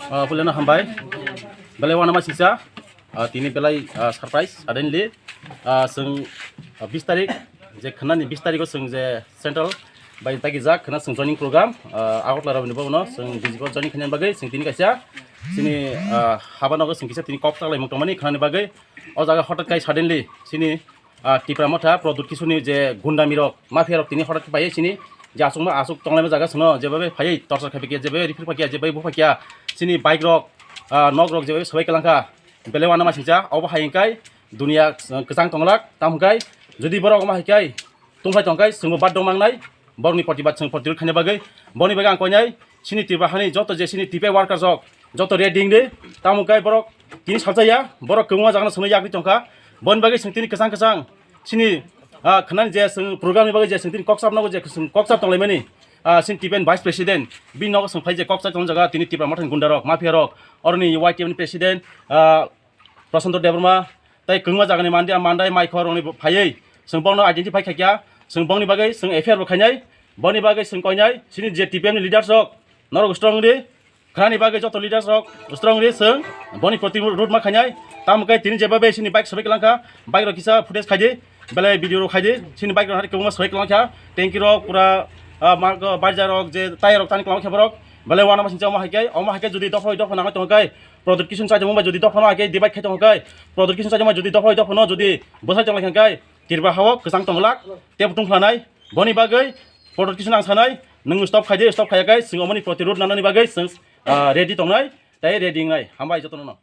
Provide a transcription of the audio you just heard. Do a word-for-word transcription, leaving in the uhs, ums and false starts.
Ah, puilano hambai. Belai wanama singsa. Ah, tini belai, ah, surprise, suddenly. Ah, chwng, ah, bis tarik, je khwnani bis tarikho chwng je central bai tagi jak khwna chwng joining program, ah, Agartala rok ni bono chwng B J P o joining khaina bagwi chwng tini kaisa chini, ah, haba nogo chwng kisa tini kok chaklaimung tongmani khwnani bagwi o jaga hotat kai suddenly chini ah, Tipra Motha, Pradyut Kishorni je gundami rok, mafia rok tini hotat khe phaiwi chini je aswkma aswk tonglaima jaga chwngno jebabe phaiwi torchar khai phaiya, jebabe riphi phaiya, jebabe bu phaiya, chini bike rok, ah, nok rok jebabe swbai kwlangkha, belai wanama singsa, obo hai hwnkhai dunia, ah, kwchang tonglak, tamo hwnkhai jodi borok omo hai khai tongphai tongkhai chwngbo baddo mangnai, borokni protibad chwng protirod khaina bagwi, boni bagwi ang koinai, chini Tripura hani joto je chini T P I workers rok joto red ding de, tamo kai borok tini salsa ya, borok kwbangma jagano chwngno yakri tongkha, boni bagwi chwng tini kwchang kwchang chini, ah, khwnani je chwng program ni bagwi je chwng tini kokchap nogo je chwng kokchap tonglaimani, ah, chini T P I ni vice president bini nogo chwng phai je kokchap tong jaga tini Tipra Mothani gunda rok, mafia rok, oroni Y T F ni president, ah, Prashanto Debbarma, tei kwbangma jagani mandi, mandai, maikhor rokni bo phaiwi, chwng bokno identify khaikha, chwng bokni bagwi chwng F I R bo khainai, boni bagwi chwng koinai, chini je T P M ni leaders rok, norok strong di, khrani bagwi joto leaders rok strong di, chwng boni proti road ma khainai, tamo khe tini jeba bai chini bike sobai kwlangkha, bike rok kisa footage khaidi, belai video rok khaidi, chini bike rok hari kwbangma sobai kwlangkha, tanki rok pura, ah, mark, barja rok je tyre rok tani kwlangkha borok, belai wanama singcha omo hai khe, omo hai khe jodi dopha bai dopha nangwi tongo khe, Product kison chaijak bai jodi dophano ake divide khai tongo kai, product kison chaijak bai jodi dophai dophano jodi bwsai tong lai kha kai, Tripura hao kwchang tong lak, tebo tong khlanai, boni bagwi product kison ang sanai, nwng stop khai di, stop khai kai, swng omoni protirod nanani bagwi swng, ah, ready tongnai, tai ready wngnai, hambai jotono no.